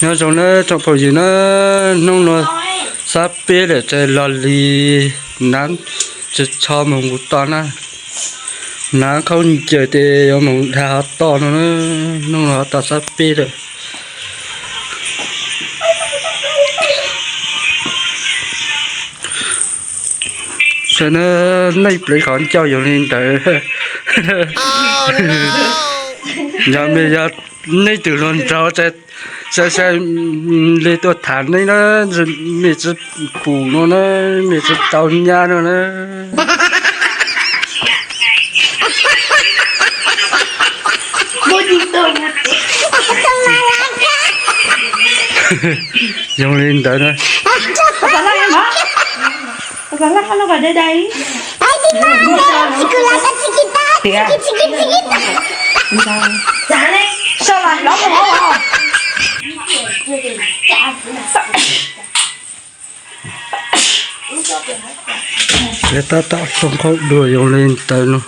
Nyob zoo na tsoom phooj ywg na, hnub no xab peb lawm ces los li nav tsis txhob mus nqus to na. Nav khaub ncaws ces yuav mus dhau hov toj no na, hnub no hov toj xab peb lawm. Saib na, nej pleev qhov ncauj yog li ntawd. Yog mej yog nej tus hluas nraug sai sai li tuaj tham nej na, mej tsis pum no na, mej tsis tau nyab no na. Yog li ntawd na. Peb tab tom hloov qhaub dua yog li ntawd no.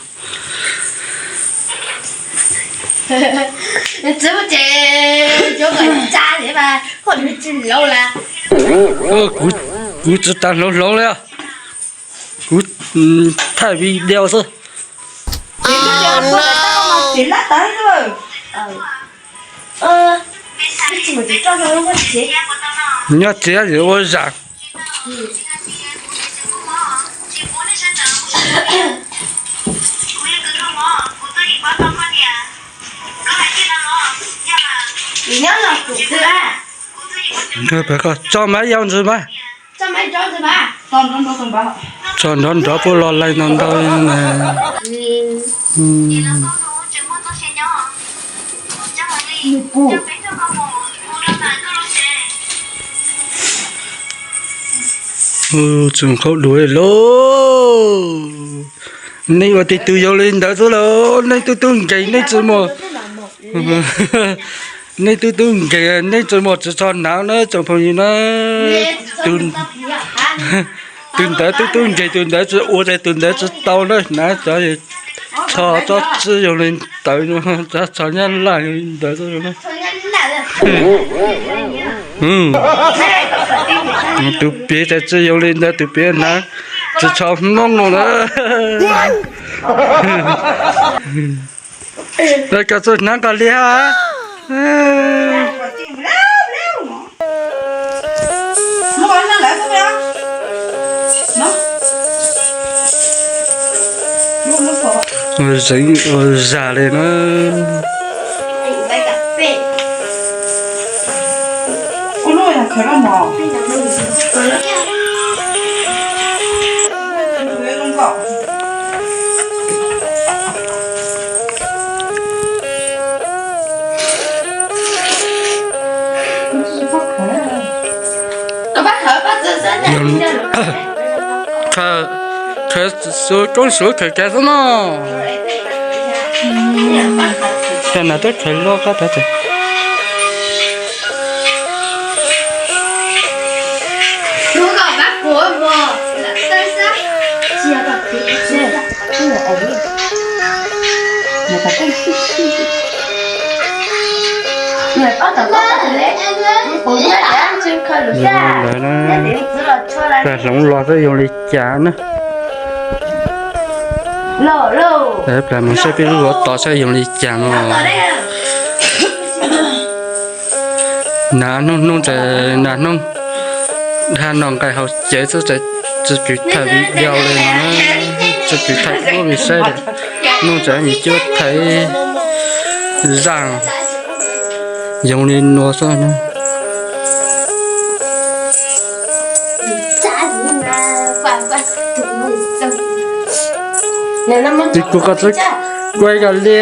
Kuv tsis tas hloov hloov li, kuv thaij video xwb. Nyob tsev ua zam. Tso mas yau ntsis mas. Tso nrov nrov puab los laij ntau ntau na. Txhob qhaub dua lauj. Nej ua tej tug yog li ntawd xwb lauj, nej tub tub nkeeg nej tsis muaj, nej tub tub nkeeg nej tsis muaj tsis txog nav na tsoom phooj ywg na. Tus ntawd tub tub nkeeg tus ntawd tsis ua ces tus ntawd tsis tau na, nav cov txho tsob tsib yog li ntawd, txho nyab laj yog li ntawd xwb na. Tus piv tas tsis yog li ntawd, tus piv nav tsis txho Hmoob no na. Koj txawj nav koj li hab. Zeev ua zam li na. Khawv, khawv suav koob suav khawv kav xwb no. Cas nam tuaj khawv loj qab tag tag. Ntawd na, plag hloov los xwb yog li cas na. Plag mus saib peb lub hov tod saib yog li cas no. Nav hnub hnub tas, nav hnub dhau no nqaij hauv cev xwb tas, tsis pum thaij video li no na, tsis pum thaij ub li saib li. Hnub tas me cuab thaij zaj yog li no xwb na. Tis kuv koj txawj kuaj koj li,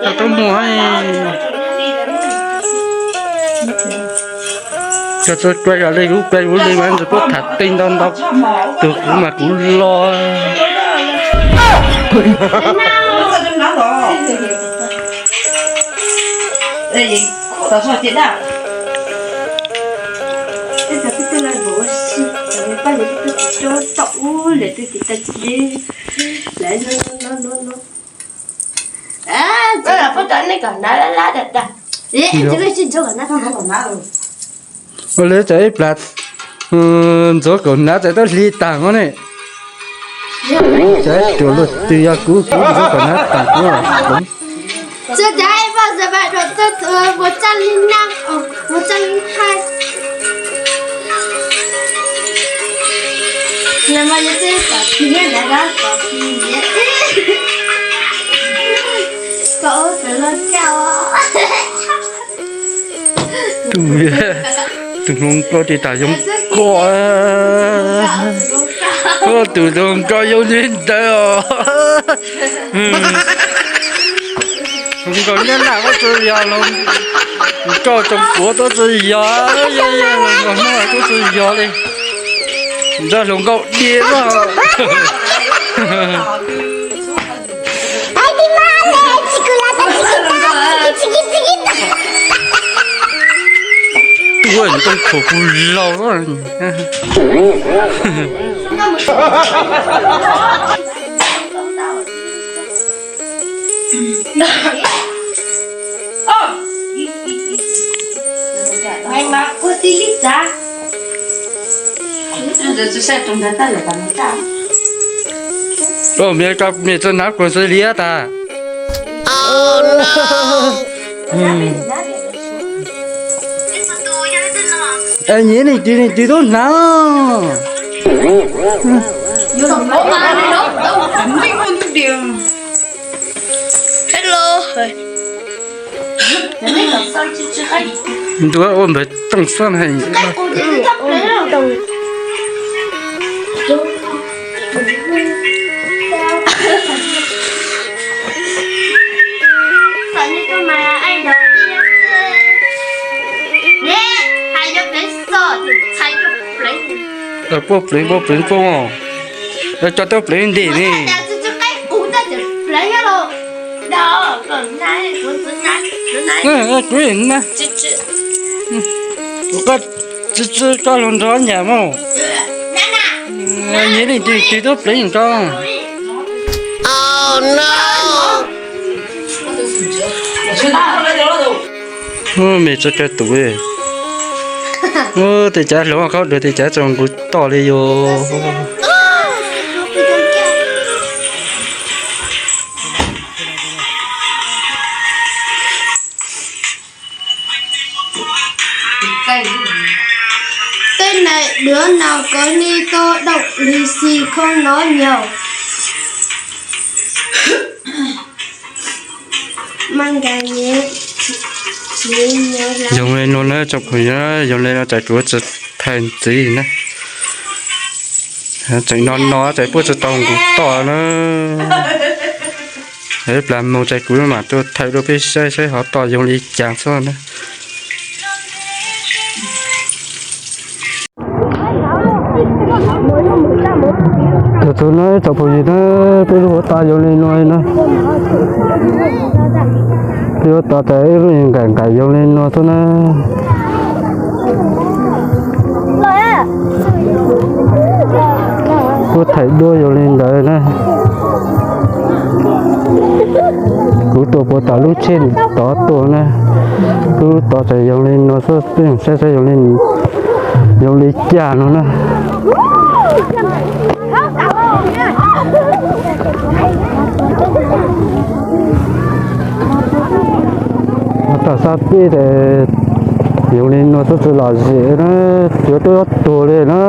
koj tub mus, koj txawj kuaj koj li, kuv kuaj kuv li mas ntsis puab tham tej ntau ntau, tus kuv mas kuv los. Puab tau nej kom hnav lab lab dag dag. Ua li cas ib plag ntxuav kaum hnav txawm tuaj hli tag no ne. Cas ruam luaj twg yog kuv, kuv ntxuav kaum hnav tag kuv. Tus, tus hluas nkauj tis tas zoo nkauj. Tus hluas nkauj zoo li ntawd os. Hluas nkauj Nyab Laj kuj tsis yog, hluas nkauj Tsoom Puav kuj tsis yog, hluas nkauj Hmoob kuj tsis yog li. Nrog hluas nkauj diam loj. Tuaj ntoo khuam kuv laus. Ua, mej txawj hnav kuas xws li tas. Es nyiam leej twg leej twg tub hnav. Hello. Ntua ua npawg Tooj xwb na. Puab pleev, puab pleev puab, coj tuab pleev ntim ne. Kuv, kuv tsis tsis koj hluas nraug nyam mog. Nyiam leej twg twg tuab pleev nrog. Mej txawj cov tus, ua tej cav hluas khaub dua tej cav txaus nqus toj li yus. Tên này đứa nào có ni tô độc lì xì không nói nhiều. Zoo li no na tsoom phooj ywg, zoo li no ces kuv tsis thaij ntxiv na. Tseem no no ces puab tsis tau nqus toj na. Ib plag moog ces kuv mam tuaj thaij rau peb saib saib hov toj zoo li cas xwb na. Tus tus na tsoom phooj ywg na, peb lub hauv toj zoo li no na. Peb lub toj tas ib lub nqaim nqaim zoo li no xwb na. Puab thaij duab zoo li ntawd na. Kuv tuaj puag tom lub tsheb tod tuaj na. Lub toj tas zoo li no xwb, peb saib saib zoo li cas no na. Tom sab peb tas zoo li no xwb, tsis lom zem na, yuav tuaj tuag li na.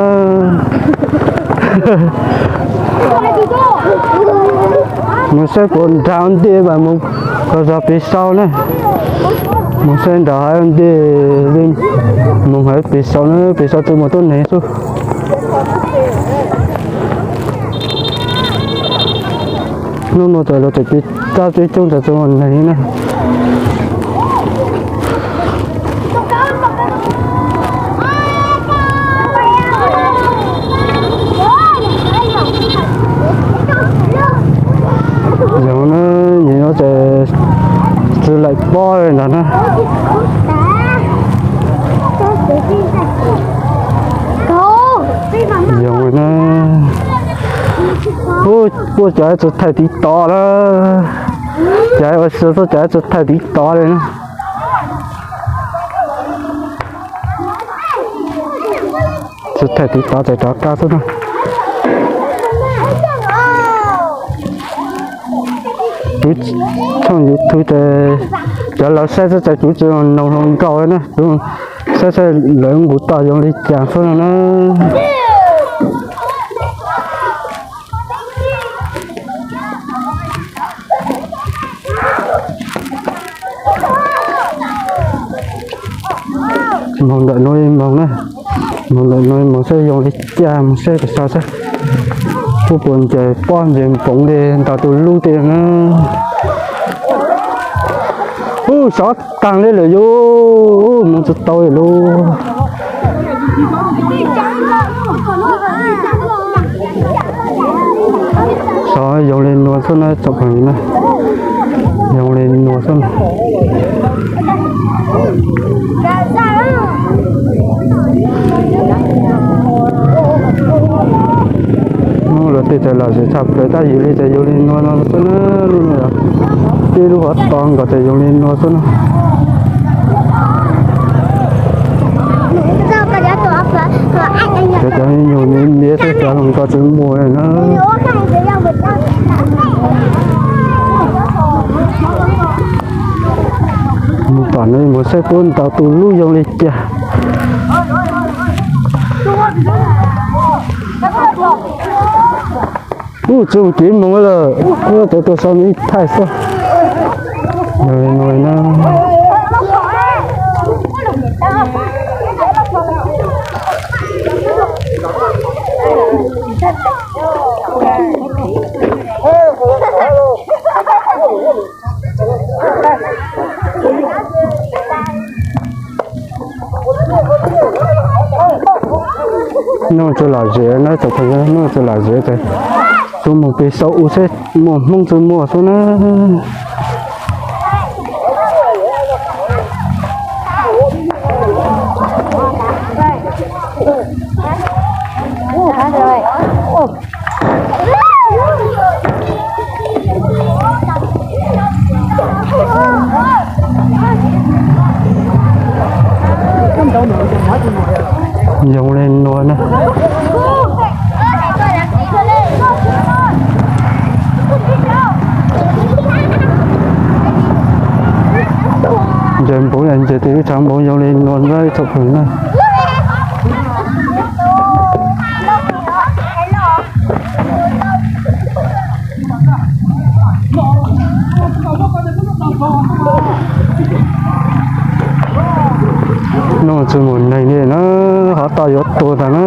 Moog saib puas nrhav ntej mas moog zog pem saum na. Moog saib nrhav ntej li, moog hais pem saum na, pem saum tsis muaj tuab neeg xwb. Hnub no tas lawv tseem pem tab peb coob tas tsis muaj neeg na. Zoo na, nim no ces tsis laim pob li ntag na. Zoo na. Ub, puab cov tsis thaij tiv tov lawm. Cov ua si xwb, cov tsis thaij tiv tov li na. Tus thaij tiv tov ces rov qab xwb na. Kuv tshooj YouTube ces cov lawv saib xwb ces kuv tsis noog hluas nkauj na, kuv saib saib lawv nqus toj zoo li cas xwb no na. Moog ntawm nuav ib moog na, moog ntawm nuav ib moog saib zoo li cas, moog saib pes xav saib puab puas ncaws pob ncaws npoov li ntaus tus lub tej na. Ub, sov taag li lawm yus, moog tsis tau lawm. Sov zoo li nuav xwb na tsoom phooj ywg na, zoo li nuav xwb na. Hnub lawv tej txawm lom zem tshaj plaws tab yus li ces zoo li nuav no xwb na. Tej lub hov to nkaus ces zoo li nuav xwb na. Cov, cov nyuag miv miv xwb cov hluas nkauj tsis muaj na. Mus tom no mus saib puab ntaus tus lub zoo li cas. Ub, tsis mus kev moog lawm, ub, cov tuaj sau ib thaij xwb. Zoo li no na. Nuj tsi lom zem na tsoom phooj ywg, nuj tsi lom zem ces tsuas mus peg sau ua seb muaj Hmoob tsi muaj xwb na. Zoo li nuav na. Ncaws npoov, ncaws tej lub tshav npoov zoo li nuav na tsoom phooj ywg na. Nuj tsi mus neeg li na, hov toj yuav tuag tag na.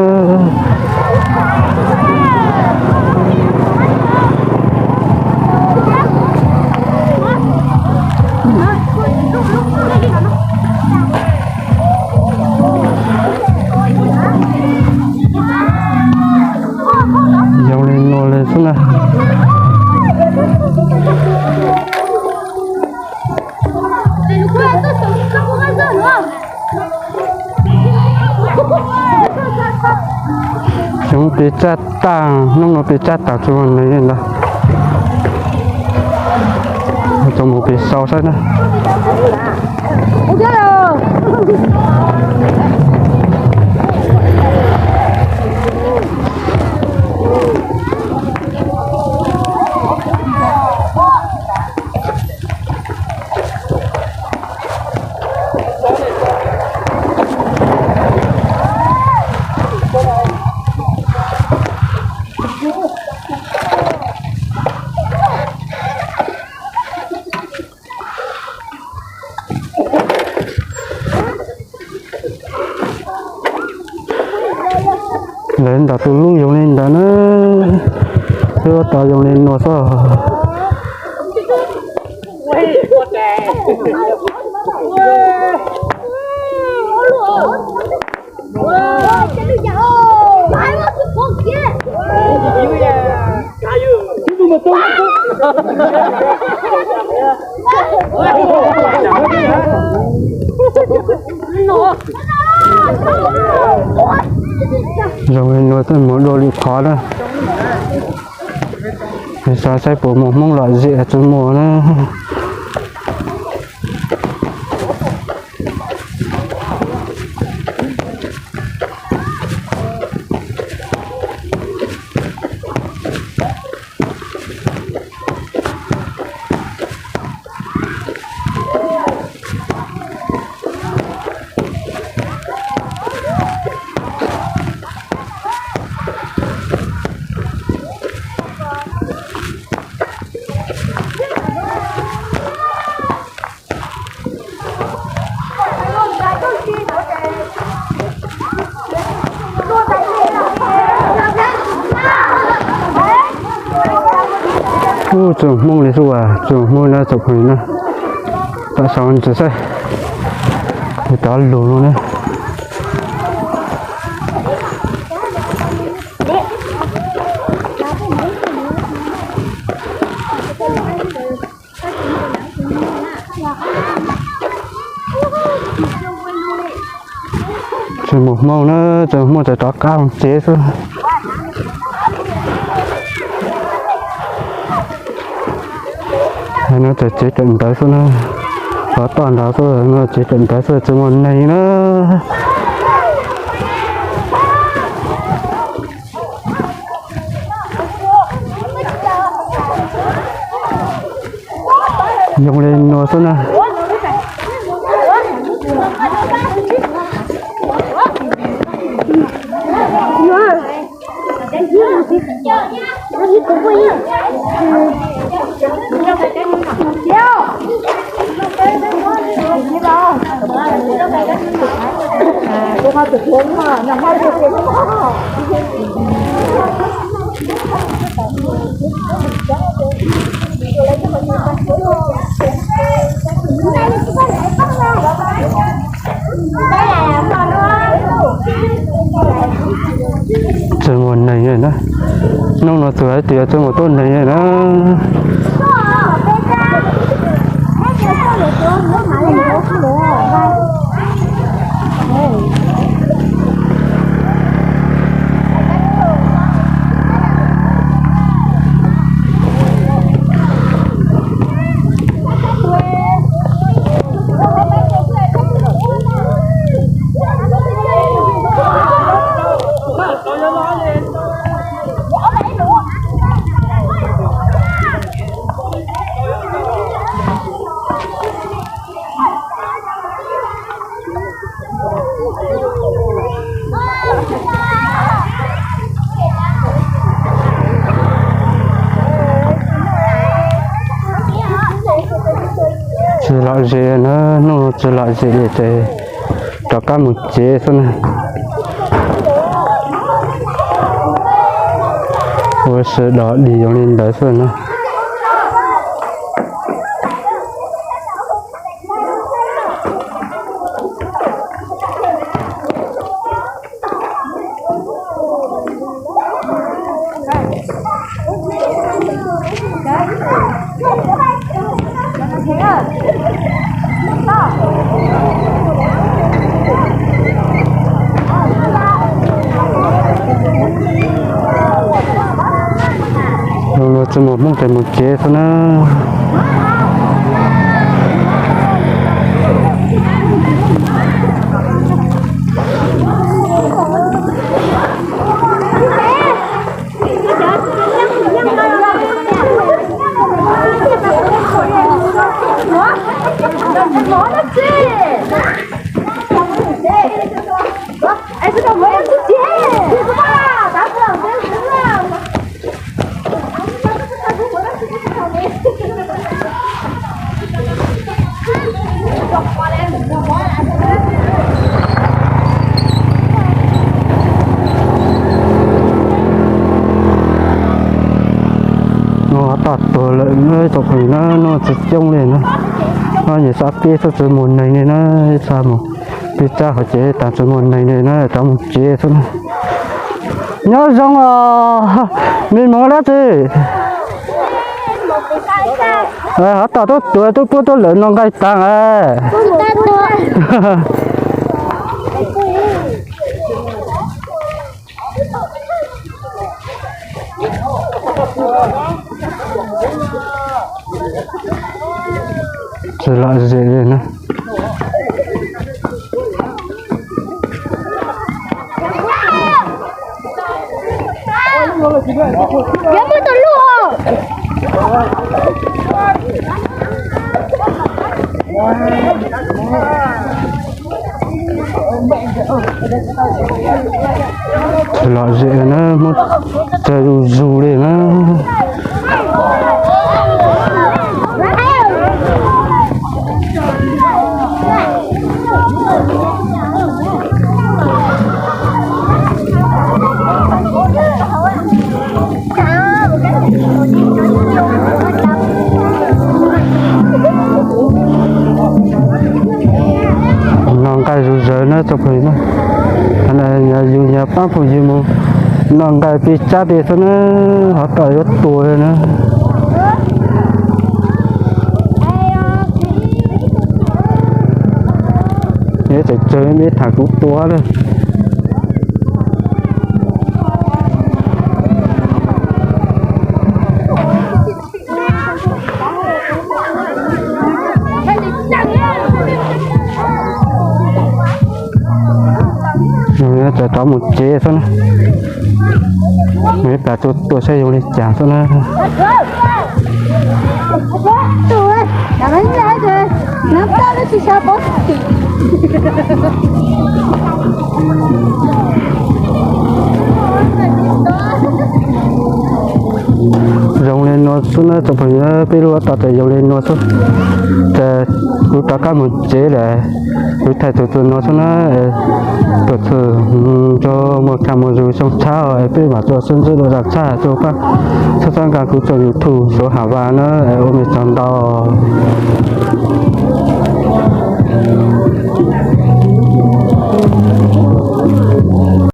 Zoo li nuav li xwb na. Xyov peb tsab taag, hnub no peb tsab taag tsi muaj neeg li ntag. Tau mus peg sau saib na. Lawv ntaus tus lub zoo li ntawd na, lub tab tom zoo li nuav xwb. Zoo li nuav twb mus dua lwm qhov na. Xav saib puas muaj Hmoob lom zem tsi muaj na. Ub, txawj Hmoob li xwb as, txawj Hmoob na tsoom phooj ywg na. Tam sim no saib, cov lus no na. Tsis mus Hmoob na, tsis mus Hmoob, tseem rov qab mus tsev xwb. No tsev cawm ntawv xwb na, qhov toj ntawd xwb no, tsev cawm ntawv xwb, tsis muaj neeg na. Zoo li no xwb na. Tsis muaj neeg na. Hnub no txawm hais tias tsis muaj tuaj neeg na. Tsis lom zem na, hnub no tsis lom zem li ces rov qab mus tsev xwb na. Ua sawv daws dim zoo li ntawd xwb na. Los tsis muaj Hmoob ces mus tsev xwb na. No toj tuag lawm na tsoom phooj ywg na, no tsis coob li na. No nyias sab peb xwb, tsis muaj neeg li na, ib tsam mus peb tsab qhov ces tas tsis muaj neeg li na, rov mus tsev xwb na. Nyob zoo os, me moov dab tsi? Hov toj tub tuag tub pub tub lawm no nqaij tas. Tsis lom zem li na. Yuav muaj tus luj. Tsis lom zem na, muab tsawg zuj zus li na. Tsoom phooj ywg, yus nyuam qhuav pab phooj ywg mus noj nqaij pib tsab pib xwb na, ho tau yuav tuag li na. Nws tseem tsawg me tham kuv tuag lawm. Txawm rov mus tsev xwb na. Mus ib pliag tuaj saib zoo li cas xwb na. Zoo li no xwb na tsoom phooj ywg, peb lub huab tais ces zoo li no xwb. Ces kuv rov qab mus tsev lawm, kuv thaij txhua txhua no xwb na. Tuaj txhua ntsug muaj kaj muaj zus xyoo tshab es peb mam tuaj sib ntsib dua zaj tshab, txhob txhawb nqa kuv tsoom YouTube Suav Ham Vaj na. Ua mej tsaug ntau.